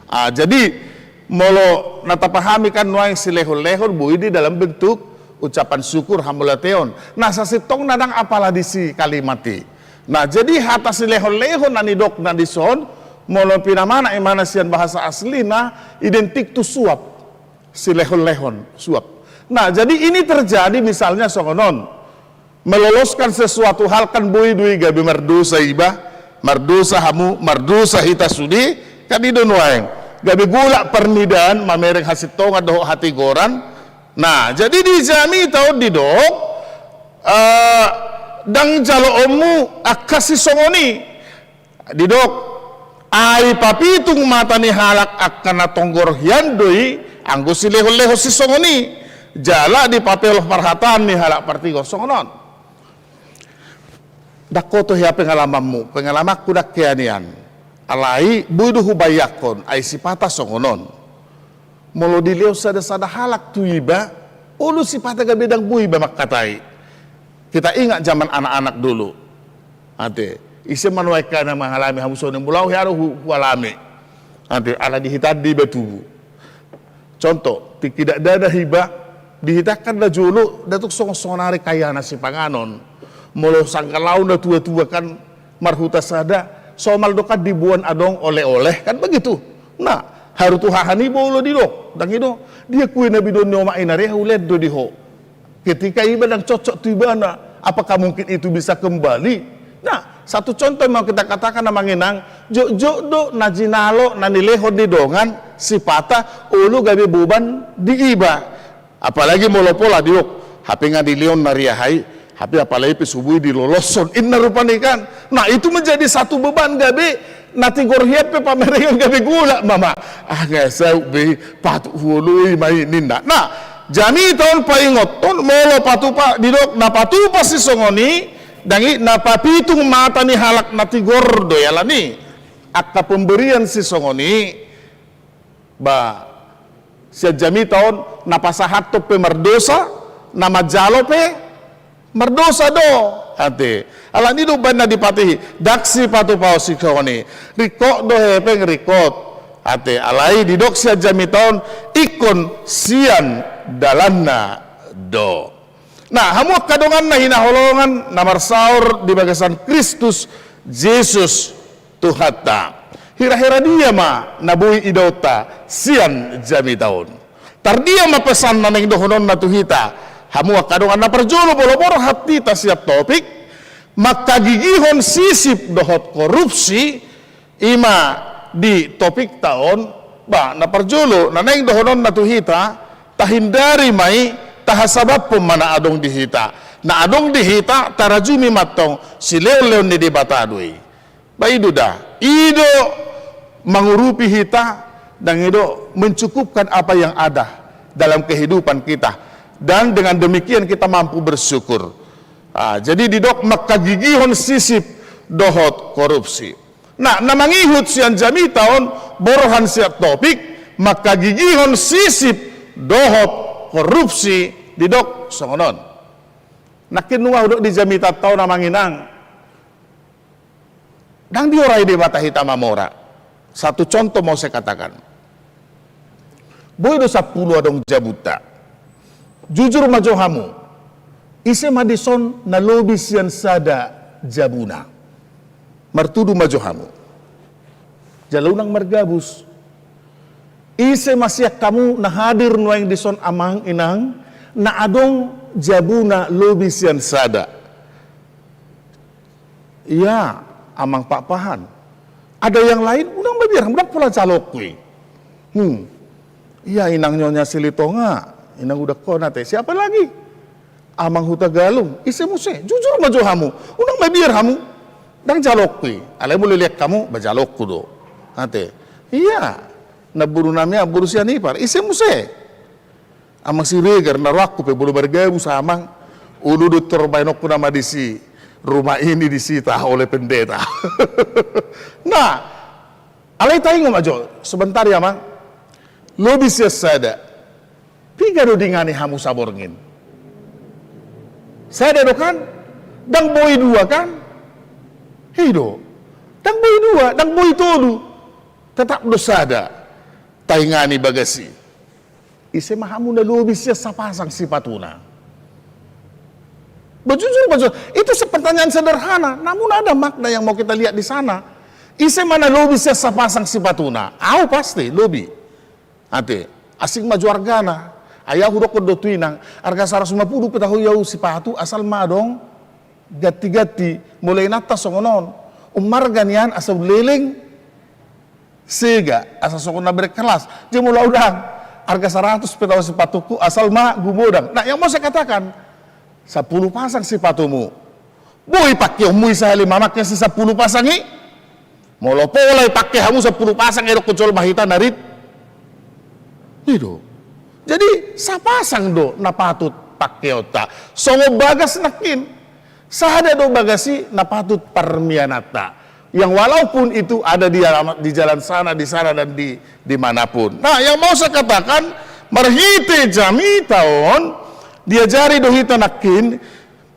Ah, jadi molo na tapahami kan nuaeng silehonlehon boi di dalam bentuk ucapan syukur, hamauliateon. Nah, sasintongna ndang apala disi kalimat i. Nah, jadi hata silehonlehon na nidokna dison, molo pinamana imana sian bahasa aslina, identik tu suap. Silehonlehon, suap. Nah, jadi ini terjadi misalnya songon on. Meloloskan sesuatu hal kan boi do i gabe mardosa iba, mardosa hamu, mardosa hita sude, kan i do nuaeng. Gabe golak parnidaan, mamereng hasintongan dohot hatigoran. Nah, jadi di jamita on didok, eh, ndang jaloonmu angka sisongon i. Didok, ai papitung mata ni halak angka na tonggor hian do i, anggo silehonlehon sisongon i, jala dipapeol parhataan ni halak partigor songon on. Ndang hoto hea pengalamanmu, pengalamanku ndang hea nian. Alai, boi do hubayangkon, ai sipata songon on. Molo dilehon sada-sada halak tu iba, olo sipata gabe ndang boi iba mangkatai. Kita ingat zaman anak-anak dulu. Ate, ise ma nuaeng na mangalami hamu songon i, molo au hea do hu-, hualami. Ate, ala di hita an do iba tubu. Contoh, tingki dakdanak iba, di hita kan na jolo, ndang tung songon-songon ari kayana sipanganon. Molo sangkalaon na tua-tua kan marhuta sada, somal do kan diboan adong oleh-oleh, kan begitu. Nah, haru tu haha niba olo didok, ndang i do, dia kue na binoan ni omak i na re hulean do di ho. Ketika iba ndang cocok tu ibana, apakah mungkin itu bisa kembali? Nah, satu contoh yang mau kita katakan amang inang, jotjot do na jinalo, na nilehon ni dongan, sipata, olo gabe boban di iba. Apalagi molo pola didok, hape nga dilehon na riaha i, hape apalagi pe so boi diloloshon, inna rupani kan. Nah, itu menjadi satu beban gabe, na tigor hian pe pamerengan gabe golak ma ma. Ah, nga saut be, patut huoloi ma i ninna. Nah, jamita on paingothon, molo patupa, didok, na patupa sisongon i, ndang i, na papitung mata ni halak na tigor do i alani. Angka pemberian sisongon i, ba, sian jamita on, na pasahathon pe mardosa, na manjalo pe mardosa do. Ate. Alani do umbahen na dipatupa i, ndang sipatupaon sisongon i. Ringkot do hepeng ringkot. Ate, alai didok sian jamita on, ingkon sian dalanna do. Nah, hamu angka dongan na hinaholongan, na marsaor di bagasan Kristus Jesus Tuhanta. Hira-hira dia ma na boi idaonta sian jamita on. Tardia ma pesan na naeng dohononna tu hita. Hamu angka dongan na parjolo, molo borhat hita sian topik, mangkagigihon sisip dohot korupsi, ima di topikta on, ba, na parjolo, na naeng dohononna tu hita, tahindari ma i, tahasabamhon ma na adong di hita. Na adong di hita, tarajumi ma antong, silehon-lehon ni Debata do i. Ba i do da, i do mangurupi hita, dan i do mencukupkan apa yang ada dalam kehidupan kita. Dan dengan demikian kita mampu bersyukur. Ah, jadi didok mangkagigihon sisip dohot korupsi. Nah, na mangihut sian jamita on, borhat sian topik, mangkagigihon sisip dohot korupsi, didok songon on. Nangkin nunga hudok di jamitanta on amang inang. Ndang diorai Debata hita mamora. Satu contoh mau saya katakan. Boi do sampulu adong jabunta. Jujur ma jo hamu. Ise ma dison na lobi sian sada jabuna. Martudu ma jo hamu. Jala unang margabus. Ise ma sian hamu na hadir nuaeng dison amang inang, na adong jabuna lobi sian sada? Ia, amang Pakpahan. Ada yang lain, unang mabiar hamu, ndang pola jaloonku i. Hmm. Ia, inang Nyonya Silitonga, inang Udakkon ate. Siapa lagi? Amang Hutagalung, ise muse? Jujur ma jo hamu. Unang mabiar hamu. Ndang jaloonku i. Alai molo lean hamu, ba jaloonku do. Ate. Ia, namboru nami, namboru sian ipar. Ise muse? Amang Siregar, na rohangku pe molo margabus amang, olo do tor baenonku nama disi, rumah ini disita oleh pendeta. Nah, alai taingot ma jo, sebentar ya amang. Lobi sian sada. Piga do dingani hamu saborngin? Sada do kan? Ndang boi dua kan? I do. Ndang boi dua, ndang boi tolu. Tetap do sada. Taingani bagas i. Ise ma hamu na lobi sian sapasang sipatuna? Bajujur, bajujur. Itu se-, pertanyaan sederhana, namun ada makna yang mau kita lihat di sana. Ise ma na lobi sian sapasang sipatuna? Au pasti, lobi. Ate, asing ma jo argana. Ai au hudokkon do tu inang, arga saratus lima puluh pe tahu au sipatu, asal ma adong ganti-ganti. Molo inanta songon on. Ummarga nian asa uleleng. Sega, asa songon na berkelas. Jadi molo au ndang, arga saratus pe tahu sipatuku, asal ma gumodang. Nah, yang mau saya katakan, sampulu pasang sipatumu. Boi pakeonmu i sahali mamake si sampulu pasang i. Molo pola ipake hamu sampulu pasang, edo kocol mahita narit. I do. Jadi, sapasang do na patut pakeonta. Songon bagas nangkin. Sada do bagas i na patut parmiananta. Yang walaupun itu ada di alamat, di jalan sana, di sana, dan di, di manapun. Nah, yang mau saya katakan, marhite jamita on, diajari do hita nangkin,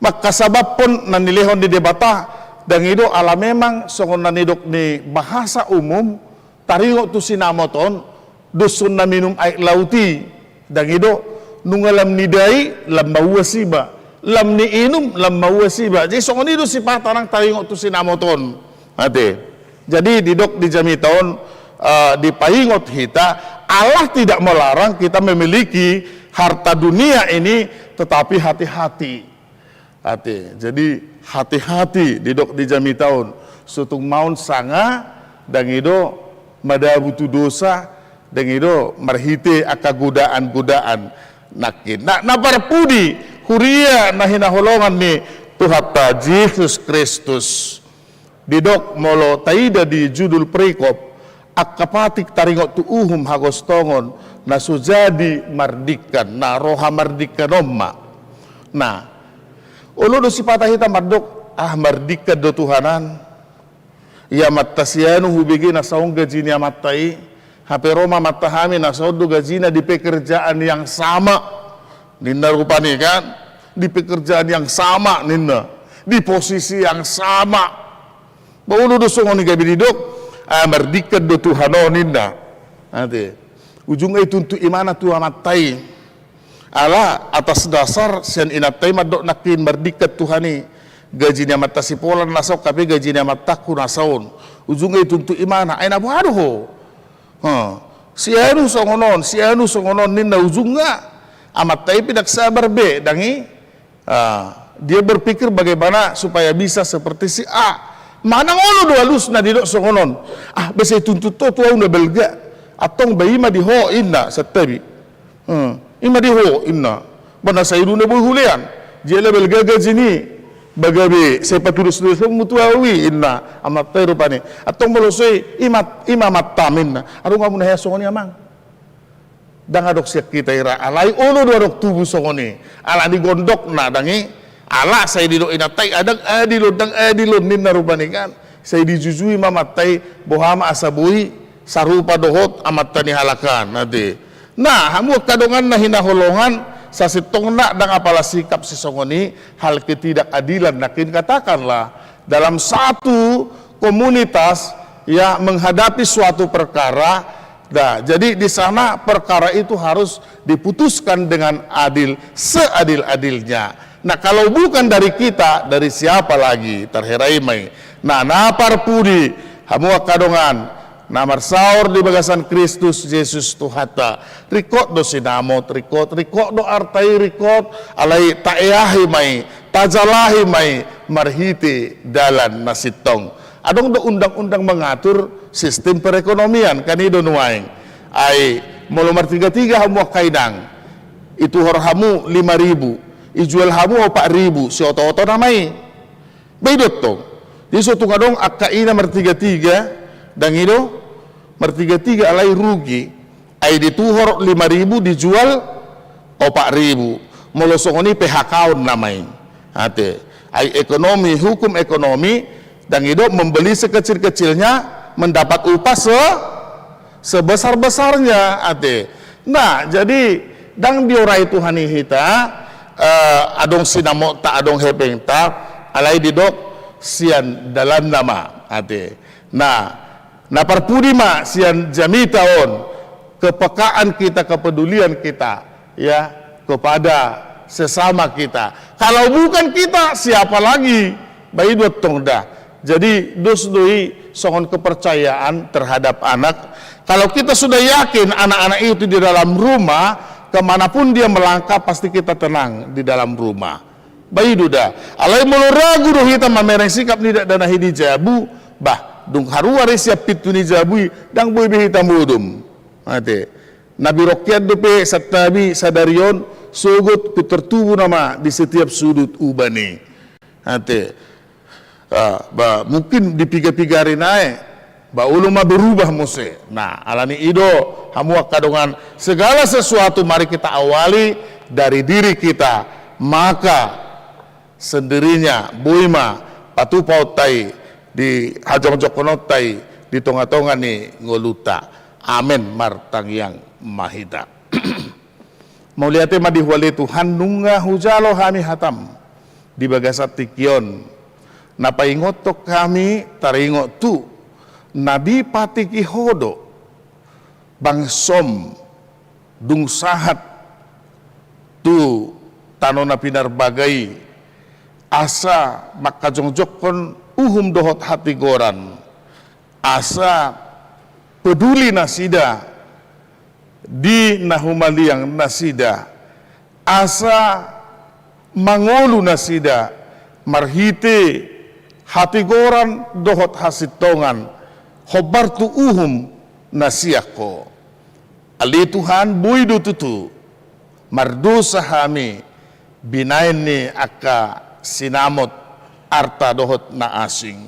mangkasababhon na nilehon ni Debata, ndang i do ala memang songon na nidok ni bahasa umum, taringot tu sinamot on, dos songon na minum aek laut i, ndang i do, nunga lam ni dai, lam mauas iba, lam ni inum, lam mauas iba. Jadi songon i do sipata nang taringot tu sinamot on. Ate. Jadi didok di jamita on, eh, dipaingot hita, Allah tidak melarang kita memiliki harta dunia ini, tetapi hati-hati. Ate, jadi hati-hati didok di jamita on. Sotung maon sanga, ndang i do madabu tu dosa, ndang i do marhite angka godaan-godaan nangkin. Na, na parpudi, huria na hinaholongan ni Tuhanta Jesus Kristus. Didok molo taida di judul perikop, angka patik taringot tu uhum hagostongon, na so jadi mardingkan, na roha mardingkan on ma. Nah, olo do sipata hita mandok, ah, mardingkan do Tuhan an. Ia amanta si anu hubege na saon gaji ni amanta i, hape ro ma amanta hami na saon do gajina di pekerjaan yang sama. Ninna rupani kan, di pekerjaan yang sama ninna, di posisi yang sama. Ba olo do songon i gabe didok, ah, mardingkan do Tuhan on ninna. Ate. Ujungna ituntuk imana tu amanta i. Ala atas dasar sian inanta i mandok nangkin mardingkan Tuhan i. Gaji ni amanta si Polan na saon, hape gaji ni amantangku na saon. Ujungna ituntuk imana, ai na boha do ho? Huh. Si anu songon on, si anu songon on ninna, ujungna amanta i pe ndang sabar be, ndang i. Ah, dia berpikir bagaimana supaya bisa seperti si A. Manang olo do alusna didok songon on. Ah, ba sai tuntutan ho tu au na balga. Antong ba i ma di ho inna, santabi. Hmm. I ma di ho inna. Ba na sai do na boi hulean. Jala balga gaji ni. Ba gabe sai patudos-tudosonmu tu au i inna. Amanta i rupani. Antong molo so i, i ma, i ma amantam inna. Adong hamu na hea songon i amang? Ndang adong sian hita i ra, alai olo do adong tubu songon i. Ala ni gondokna ndang i, ala sai didok inanta i, ah, ndang adil on, ndang adil on ninna rupani kan. Sai dijujui ma amanta i, boha ma asa boi sarupa dohot amanta ni halak an, ate. Nah, hamu angka dongan na hinaholongan, sasintongna ndang apala sikap sisongon i, hal ketidakadilan, nangkin katakanlah, dalam satu komunitas, ya, menghadapi suatu perkara, nah, jadi di sana perkara itu harus diputuskan dengan adil, seadil-adilnya. Nah, kalau bukan dari kita, dari siapa lagi? Tarhira i ma i. Nah, na parpudi, hamu angka dongan na marsaor di bagasan Kristus Jesus Tuhanta, ringkot do sinamot, ringkot, ringkot do arta i, ringkot, alai taeahi ma i, tajalahi ma i marhite dalan na sintong. Adong do undang-undang mengatur sistem perekonomian, kan i do nuaeng. Ai molo martigatiga hamu angka inang, ituhor hamu lima ribu, ijual hamu opat ribu, sioto-oto nama i. Ba i do tong. Jadi so tung adong angka ina martigatiga, ndang i do, martigatiga alai rugi. Ai dituhor lima ribu, dijual opat ribu. Molo songon i, P H K-on nama i. Ate. Ai ekonomi, hukum ekonomi, ndang i do membeli sekecil-kecilnya, mendapat upah se-, sebesar-besarnya, ate. Nah, jadi ndang diorai Tuhan i hita, eh, adong sinamota, adong hepengta, alai didok sian dalanna ma, ate. Nah, na parpudi ma sian jamita on, kepekaan kita, kepedulian kita, ya, kepada sesama kita. Kalau bukan kita, siapa lagi? Ba i do tong da. Jadi, dos do i songon kepercayaan terhadap anak. Kalau kita sudah yakin anak-anak itu di dalam rumah, kemanapun dia melangkah, pasti kita tenang di dalam rumah. Ba i do da. Alai molo ragu do hita mamereng sikap ni dakdanak i di jabu, bah, dung haruar i sian pintu ni jabu i, ndang boi be hita modom. Ate. Na birongkean dope santabi sadari on, sogot pintor tubu nama di setiap sudut uban i. Ate. Ah, ba, mungkin dipiga-pigari nai, ba, olo ma berubah muse. Nah, alani i do, hamu angka dongan, segala sesuatu mari kita awali dari diri kita, maka sendirinya boi ma patupaonta i, dihajongjongkononta i di tonga-tonga ni ngolunta. Amen. Martangiang ma hita. Mauliate ma di Ho ale Tuhan, nunga hujalo hami hatam di bagasan tingki on. Na paingothon hami, taringot tu na dipatingki Ho do bangsom dung sahat tu tano na pinarbaga i, asa mangkajongjongkon uhum dohot hatigoran, asa peduli nasida di na humaliang nasida, asa mangolu nasida marhite hatigoran dohot hasintongan, hombar tu uhum na sian Ho. Ale Tuhan, boi do tutu mardosa hami binaen ni angka sinamot, arta dohot na asing.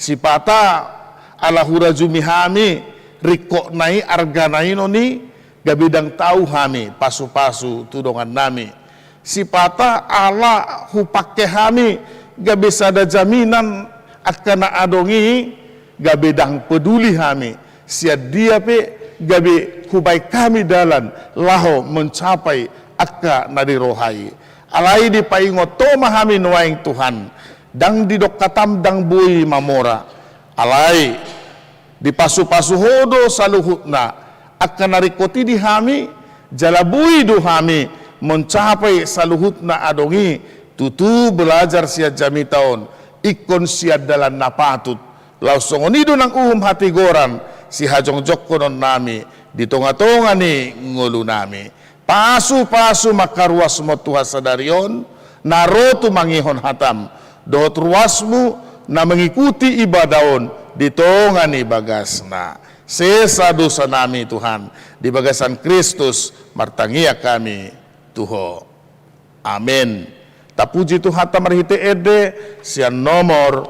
Sipata ala hurajumi hami ringkotna i, argana i non i, gabe ndang tau hami pasu-pasu tu dongannami. Sipata ala hupangke hami gabe sada jaminan angka na adong i, gabe ndang peduli hami sian dia pe, gabe hubaen hami dalan laho mencapai angka na di roha i. Alai dipaingot Ho ma hami nuaeng Tuhan, ndang didok hatam ndang boi mamora. Alai dipasu-pasu Ho do saluhutna angka na ringkot i di hami, jala boi do hami mencapai saluhutna adong i, tutu belajar sian jamita on, ingkon sian dalan na patut, laos songon i do nang uhum hatigoran sihajongjongkononnami di tonga-tonga ni ngolunami. Pasu-pasu ma angka ruasmu on Tuhan sadari on, na ro tumangihon hatam, dohot ruasmu na mengikuti ibadah on di tonga ni bagasna. Sesa dosanami Tuhan, di bagasan Kristus martangiang hami tu Ho. Amen. Tapuji Tuhanta marhite ende sian nomor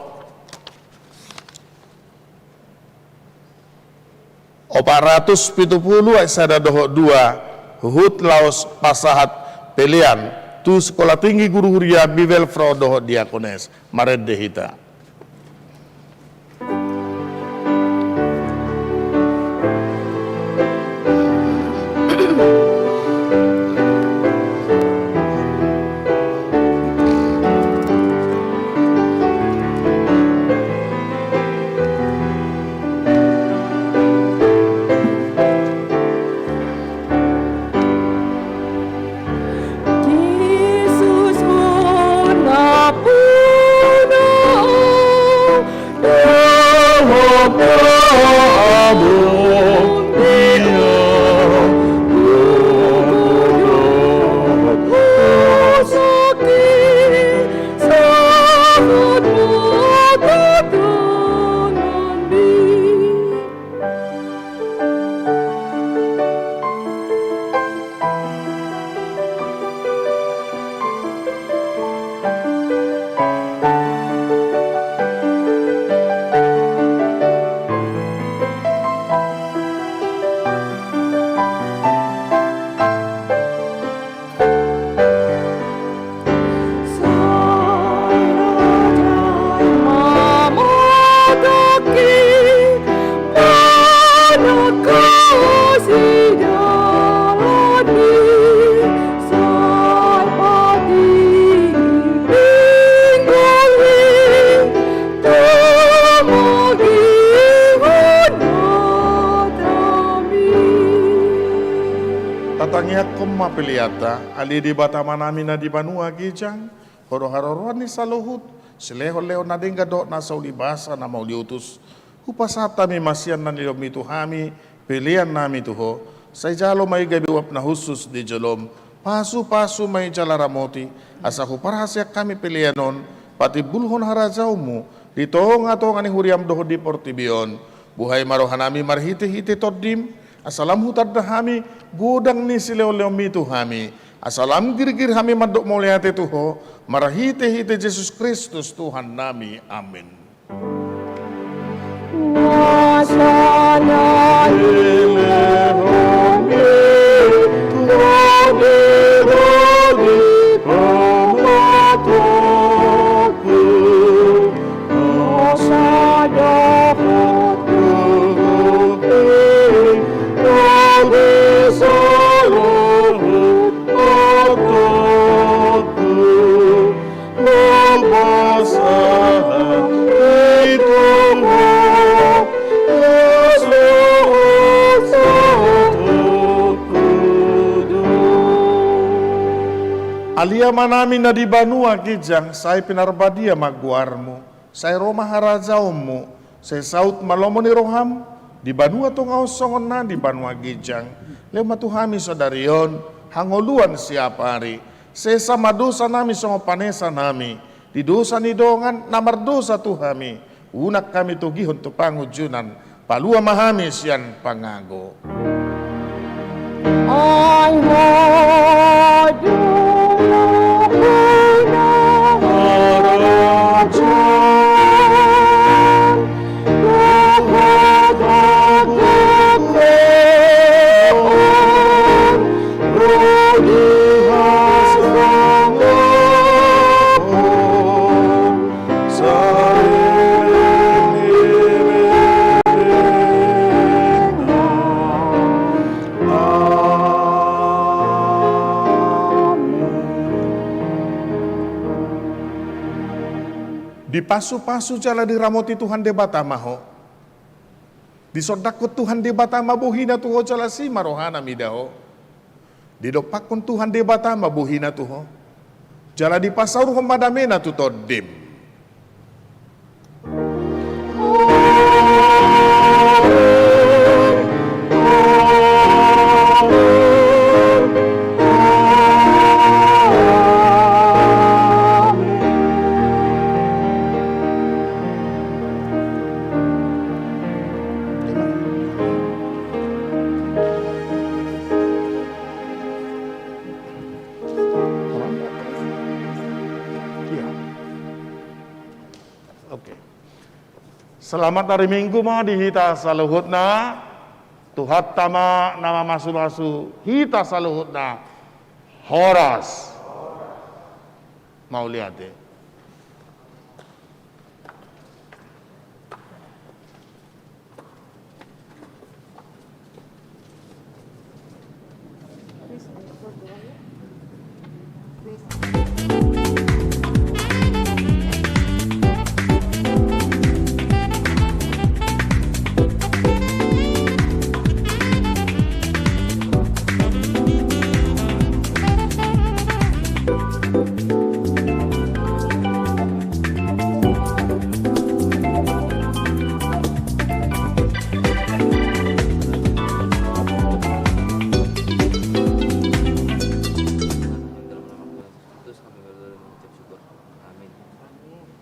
opat ratus pitu pulu ayat sada dohot dua, huhut laos pasahat pelean tu Sekolah Tinggi Guru Huria Bibelvrouw dohot Diakones. Marende hita. ma peleanta, ale Debata Amanami na di banua ginjang, Ho do haroroan ni saluhut silehonlehon na denggan dohot nasa ulibasa na mauliutus. Hupasahat hami ma sian na nilehonmi tu hami peleannami tu Ho. Sai jalo ma i gabe uap na hushus di jolom. Pasupasu ma i jala ramoti, asa huparhaseang hami pelean on patimbulhon harajaonmu di tongatonga ni huriam dohot di portibi on. Buhai ma rohanami marhitehite Tondim, asa lam hutanda hami godang ni silehonlehonmi tu hami, asa lam girgir hami mandok mauliate tu Ho, marhitehite Jesus Kristus Tuhannami. Amen. Ale Amanami na di banua ginjang, sai pinarbadia ma goarmu. Sai ro ma harajaonmu, sai saut ma lomo ni roham, di banua tonga on songon na di banua ginjang. Lehon ma tu hami sadari on hangoluan siapari. Sesa ma dosanami songon panesanami di dosa ni dongan na mardosa tu hami. Unang hami togihon tu pangunjunan, palua ma hami sian pangago. Ai Ho do harajaon dohot hagaleon ro di hasangapon. Dipasupasu jala diramoti Tuhan Debata ma ho. Disondangkon Tuhan Debata ma bohina tu ho jala asi ma rohana mida ho. Didompakkon Tuhan Debata ma bohina tu ho. Jala dipasaurhon ma damena tu tondim. Iya. Oke. Selamat hari Minggu ma di hita saluhutna. Tuhanta ma na mamasumasu hita saluhutna. Horas. Mauliate.